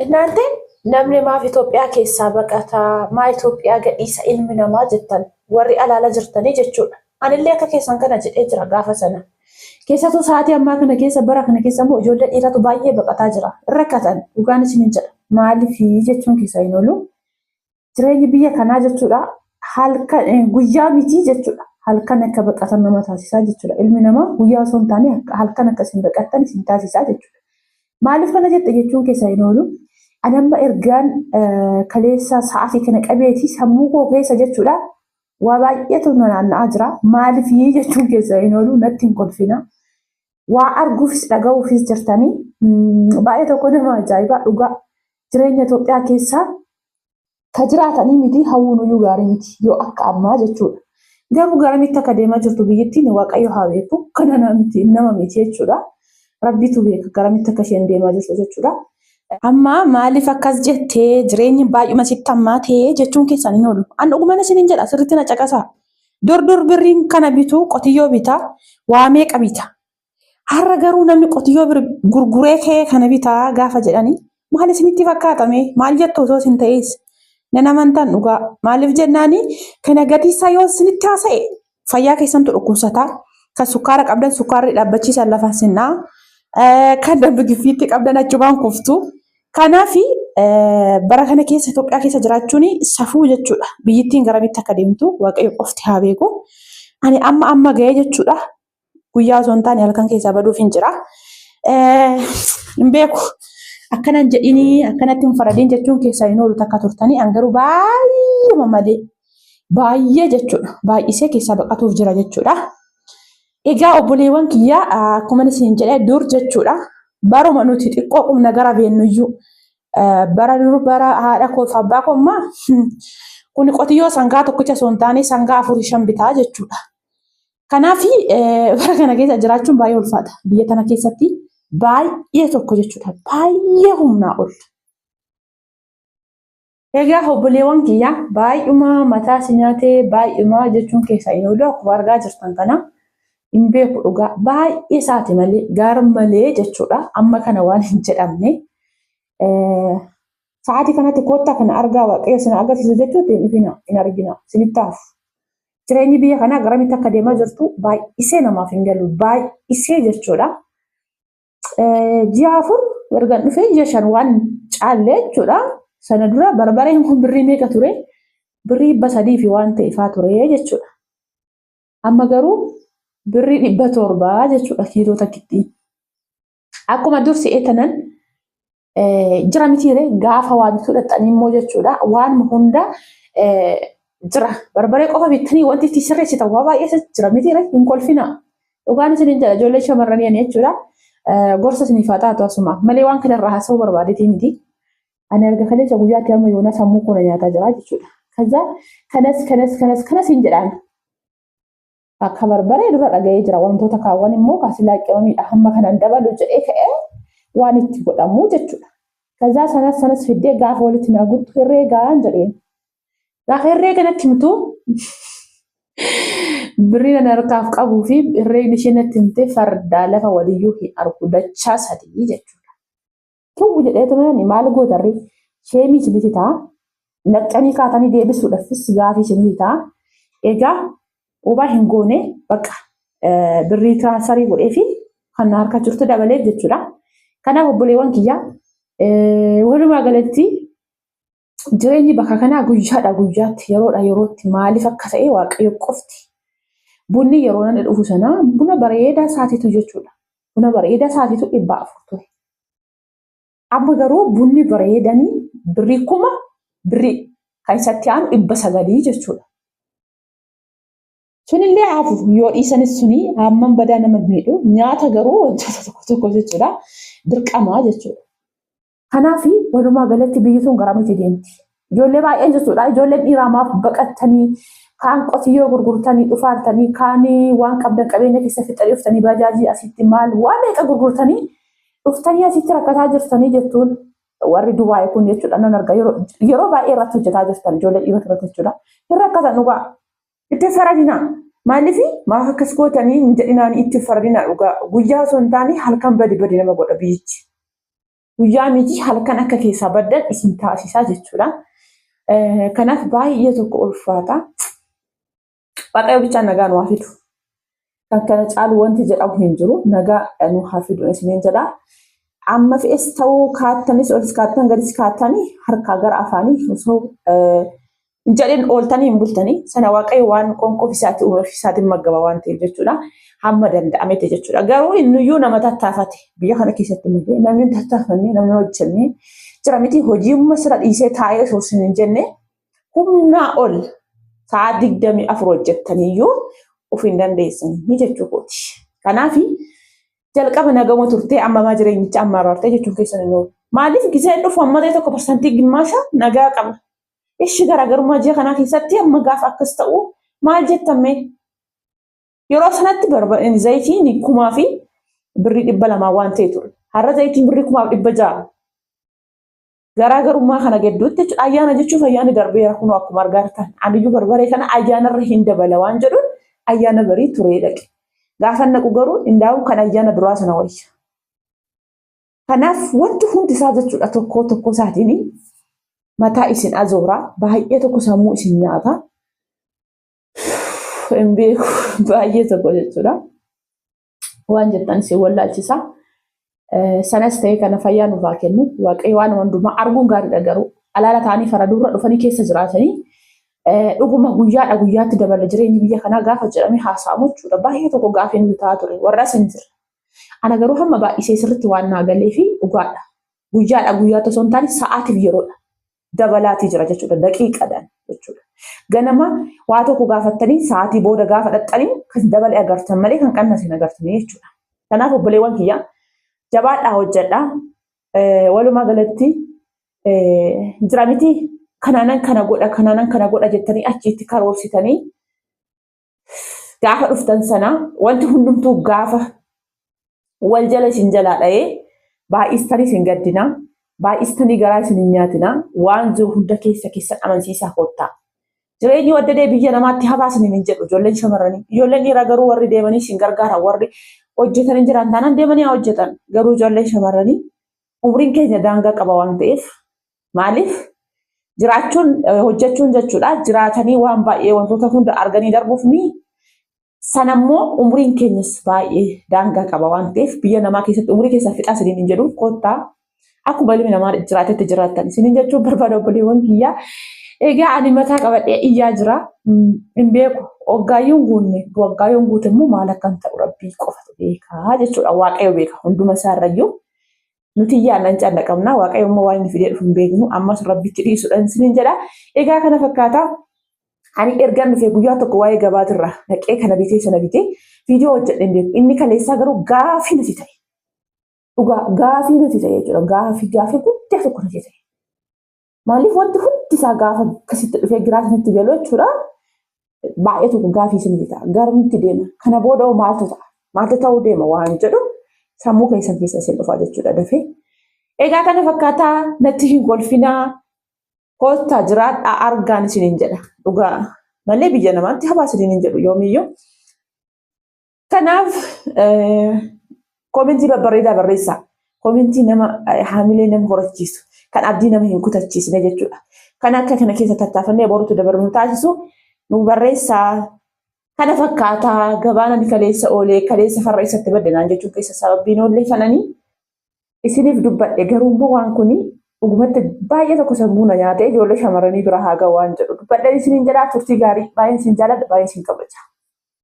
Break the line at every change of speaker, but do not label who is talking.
Innaanteen namni maaf Itoophiyaa keessaa baqataa, maa Itoophiyaa gadhiisa ilmi namaa jettan warri alaala jirtanii jechuudha. Anillee akka keessan kana jedhee jira gaafa sana. Keessattuu sa'aatii ammaa kana keessa bara kana keessa immoo ijoollee dhiiratu baay'ee baqataa jira. Rakkatan dhugaan isiniin jedha. Maaliif jechuun keessa hin oolu. Jireenyi biyya kanaa jechuudha halkan guyyaa miti jechuudha. Halkan akka baqatan nama taasisaa jechuudha. Ilmi namaa guyyaa osoo hin taane halkan akka isin baqattan isin taasisaa jechuudha. Maaliif kana jette jechuun keessa hin oolu. Ani amma ergaan kaleessa sa'aatii kana qabeeti sammuu koo keessa jechuudha. Waa baay'eetu na naanna'aa jira. Maaliif jechuun keessa hin oolu natti hin kolfina. Waa arguufis dhaga'uufis jirtanii baay'ee tokko nama ajaa'ibaa dhugaa jireenya Itoophiyaa keessaa ka jiraatanii miti hawwuun iyyuu gaarii miti yoo akka ammaa jechuudha. Garuu garamitti akka deemaa jirtu biyyittiin Waaqayyo haa beeku kana nama miti jechuudha. Rabbitu beeka garamitti akka isheen deemaa jirtu jechuudha. Amma maaliif akkas jettee jireenyi baay'uma sitti hammaatee jechuun keessan hin oolu. An dhuguman isiniin jedha sirriitti na caqasaa. Dur dur birriin kana bitu qotiyyoo bita waa meeqa bita. Har'a garuu namni qotiyyoo gurguree ka'ee kana bitaa gaafa jedhanii maal isinitti fakkaatame maal jettu osoo isin ta'ees nan amantan dhugaa maaliif jennaani kana gatiisaa yoo isinitti haasa'e fayyaa keessantu dhukkubsataa kan sukkaara qabdan sukkaarri dhaabbachiisan lafa sinnaa kan dambi giffiitti qabdan achumaan kuftu. Kanaaf bara kana keessa Itoophiyaa keessa jiraachuun safuu jechuudha. Biyyittiin garamitti akka deemtu Waaqayyo qofti haa beeku. Ani amma amma ga'ee jechuudha. Guyyaa osoo hin taane halkan keessaa baduuf hin jira. Hin beeku. Akkanan jedhinii akkanatti hin faradiin jechuun keessaa hin oolu takka turtanii an garuu baay'eema malee baay'ee jechuudha. Baay'isee keessaa baqatuuf jira jechuudha. Egaa obboleewwan kiyyaa akkuma isin jedhe dur jechuudha. Baruma nuti xiqqoo qubna gara beennuyyuu bara dur bara haadha koo fi abbaa koo ammaa kun qotiyyoo sangaa tokkicha osoo hin taane sangaa afurii shan bitaa jechuudha. Kanaaf bara kana keessa jiraachuun baay'ee ulfaata. Biyya tana keessatti baay'ee tokko jechuudha. Baay'ee humnaa ol. Egaa obboleewwan kiyya baay'uma mataa si nyaatee baay'uma jechuun keessa hin oolu akkuma argaa jirtan kana hin beeku dhugaa baay'ee isaati malee gar malee jechuudha. Amma kana waan hin jedhamne. Sa'aatii kanatti koottaa kana argaa waaqayyo isin agarsiisu jechuutti hin dhufina hin argina isinitti hafu. Jireenyi biyya kanaa garamitti akka deemaa jirtu baay'isee namaaf hin galu baay'isee jechuudha. Ji'a 4 erga dhufee ji'a 5 waan caalle jechuudha. Sana dura barbareen kun birrii meeqa ture? Birrii 300 fi waan ta'e faa ture jechuudha. Amma garuu birrii 700 jechuudha kiiloo takkittiin. Akkuma dur si'ee tanan jira mitiire gaafa waa bituu dhaqxanii immoo jechuudha waanuma hunda jira. Barbaree qofa bittanii wanti itti sirreessitan waa baay'ee jira mitiire hin kolfina. Dhugaan isiniin jedha ijoollee shamarranii ani jechuudha. Gorsa isiniif haa taatu asuma malee waan kana irraa haasa'uu barbaadeetii miti. Ani erga kaleessa guyyaatti amma yoona sammuu koo na nyaataa jira jechuudha. Kaza kanas kanas kanas kanas hin jedhaan. Akka barbaree dura dhaga'ee jira wantoota kaawwan immoo kaasilaa qimamiidha hamma kanan dabalu jedhee ka'ee waan itti godhamu jechuudha. Kazaa sanas sanas fiddee gaafa walitti naa gurtu herreegaan jedheen. Gaafa herreega natti himtu birrii nan harkaaf qabuu fi herreegni isheen natti himte fardaa lafa waliyyuu hin argu dachaa sadii jechuudha. Tuwwu jedheetuma ani maal gootarri sheemii isinitti ta'a. Naqxanii kaatanii deebisuudhaafis gaafii isinitti ta'a. Egaa obaa hin goone bakka birrii tiraansfarii godhee fi kan na harka jirtu dabaleef jechuudha. Kanaaf obboleewwan kiyyaa walumaa galatti jireenyi bakka kanaa guyyaadha guyyaatti yeroodha yerootti maaliif akka ta'e waaqayyo qofti. Bunni yeroo namni dhufu sana buna bareedaa isaatiitu jechuudha. Buna bareedaa isaatiitu 400 ture. Amma garuu bunni bareedanii birrii 1000 birrii kan isatti aanu 900 jechuudha. Sunillee hafu yoo dhiisanis suni hammam badaa nama miidhu nyaata garuu wantoota tokko tokko jechuudha dirqamaa jechuudha. Kanaaf walumaa galatti biyyi tun garamitti deemti? Ijoollee baay'een jechuudha. Ijoolleen dhiiraa maaf baqattanii kaan qotiyyoo gurgurtanii dhufaartanii kaan waan qabdan qabeenya keessa fixanii dhuftanii bajaajii asitti maal waan meeqa gurgurtanii dhuftanii asitti rakkataa jirtanii jettuun warri Dubaay kun jechuudha nan arga yeroo baay'ee irratti hojjetaa jirtan ijoollee dhiirota irratti jechuudha. Hin rakkatan dhugaa. Itti faradinaa. Maaliif maaf akkas gootanii hin jedhinaan itti faradinaa dhugaa. Guyyaa osoo hin taane halkan badi badi nama godha biyyichi. Guyyaa miti halkan akka keessaa baddan isin taasisaa jechuudha. Kanaaf baay'ee tokko ulfaata. Waaqayyo bichaan nagaa nu haa fidu. Kan kana caalu wanti jedhamu hin jiru. Nagaa nu haa fidu isiniin jedha. Amma fe'es ta'uu kaattanis olis kaattan gadis kaattanii harkaa gara afaanii osoo hin jedhin ooltanii hin bultanii sana Waaqayyo waan qoonqoo ofiisaatii uume ofiisaatiin maggaba waan ta'eef jechuudha. Hamma danda'ametti jechuudha. Garuu inniyyuu nama tattaafate biyya kana keessatti malee namni hin tattaafanne namni hin hojjenne jira miti hojiimma sira dhiisee taa'ee osoo isin hin jenne humnaa ol sa'a 24 hojjettaniyyuu of hin dandeessanii jechuu kooti. Kanaaf jalqaba nagama turtee ammamaa jireenyicha amma araartee jechuun keessan hin oolu. Maaliif giseen dhufu amma ta'e tokko parsantii gimmaasha nagaa qaba. Ishi garaagarummaa ji'a kanaa keessatti amma gaafa akkas ta'u maal jettammee? Yeroo sanatti zayitiin 1000 fi birrii 200 waan ta'e ture. Har'a zayitiin birrii 1600. Garaagarummaa kana gidduutti jechuudha. Ayyaana jechuuf ayyaanni darbeera kunoo akkuma argaa jirtan. Aniyyuu barbaree kana ayyaanarra hin dabala waan jedhuun ayyaana barii turee dhaqe. Gaafa naqu garuu indaa'u kan ayyaana duraa sana wayya. Kanaaf wanti hundi isaa jechuudha tokko tokko isaatiin mataa isin azoora baay'ee tokko sammuu isin nyaata. Hin beeku baay'ee tokko jechuudha. Waan jettan isin wallaalchisa. Sanas ta'e kana fayyaa nuuf haa kennu. Waaqayyo waan hundumaa arguun gaariidha garuu alaala ta'anii faradurra dhufanii keessa jiraatanii dhuguma guyyaadha guyyaatti dabala jireenyi biyya kanaa gaafa jedhamee haasa'amu jechuudha. Baay'ee tokko gaafii nuti ta'aa ture. Warra as hin jirre. Ana garuu hamma baay'isee sirriitti waan naa galee fi dhugaadha. Guyyaadha guyyaatti osoo hin taane sa'aatiif yeroodha. Dabalaatii jira jechuudha. Daqiiqadhaan jechuudha. Ganama waa tokko gaafattanii sa'aatii booda gaafa dhaxxanii kan dabale agartan malee kan qannase hin agartanii jechuudha. Kanaaf obboleewwan kiyya jabaadhaa hojjedhaa. Walumaa galatti jira miti kanaanan kana godha kanaanan kana godha jettanii achitti karoorsitanii gaafa dhuftan sana wanti hundumtuu gaafa wal jala isin jalaa dha'ee baay'istanii isin gaddinaa baay'istanii garaa isin hin nyaatinaa waan jiru hunda keessa keessan amansiisaa kottaa. Jireenyi waddadee biyya namaatti hafaa isiniin hin jedhu ijoolleen shamarranii. Ijoolleen dhiiraa garuu warri deemanii isin gargaaran warri hojjetanii jiran taanaan deemanii haa hojjetan. Garuu ijoolleen shamarranii umriin keenya daangaa qaba waan ta'eef maaliif jiraachuun hojjechuun jechuudha jiraatanii waan baay'ee wantoota hunda arganii darbuuf mi sanammoo umriin keenyas baay'ee daangaa qaba waan ta'eef biyya namaa keessatti umrii keessan fixaa isiniin hin jedhu kottaa akkuma ilmi namaa jiraatetti jiraattan isiniin jechuun barbaada obboleewwan kiyyaa. Egaa ani mataa qabadhee iyyaa jira. Hin beeku. Waggaayyuun guunne waggaayyoon guute immoo maal akkan ta'u rabbii qofatu beekaa jechuudha. Waaqayyo beeka hunduma isaarrayyuu. Nuti iyyaan nan cannaqamna. Waaqayyo immoo waan inni fidee dhufu hin beeknu. Ammas rabbitti dhiisuudhaan isiniin jedha. Egaa kana fakkaata. Ani ergan dhufee guyyaa tokko waa'ee gabaatirra naqee kana bitee sana bitee viidiyoo hojjedhee hin beeku. Inni kaleessaa garuu gaafii nati ta'e. Dhugaa gaafii nati ta'e jechuudha. Gaafii gaafii guddaa tokko nati ta'e. Maaliif wanti hundi isaa gaafa akkasitti dhufee giraa isinitti galu jechuudha. Baay'ee tokko gaafii isinitti ta'a. Garamitti deema? Kana booda hoo maaltu ta'a? Maaltu ta'uu deema waan jedhu sammuu keessan keessa isin dhufa jechuudha dafee. Egaa kana fakkaataa natti hin kolfinaa. Kottaa jiraadhaa argaan isiniin jedha. Dhugaa malee biyya namaatti hafaa isiniin hin jedhu yoomiyyuu. Kanaaf koomentii babbareedaa barreessaa. Koomentii nama haamilee nama horachiisu, kan abdii nama hin kutachiisne jechuudha. Kan akka kana keessa tattaafannee boruutti dabarru nu taasisu nu barreessaa. Kana fakkaataa gabaan ani kaleessa oolee kaleessa farra isatti baddanaan jechuun keessa sababiin oollee fananii isiniif dubbadhe garuu immoo waan kuni dhugumatti baay'ee tokko sammuu na nyaatee ijoollee shamarranii bira haa ga'u waan jedhu dubbadhe isiniin jedhaa turtii gaarii baay'een isin jaalladha baay'een isin kabaja.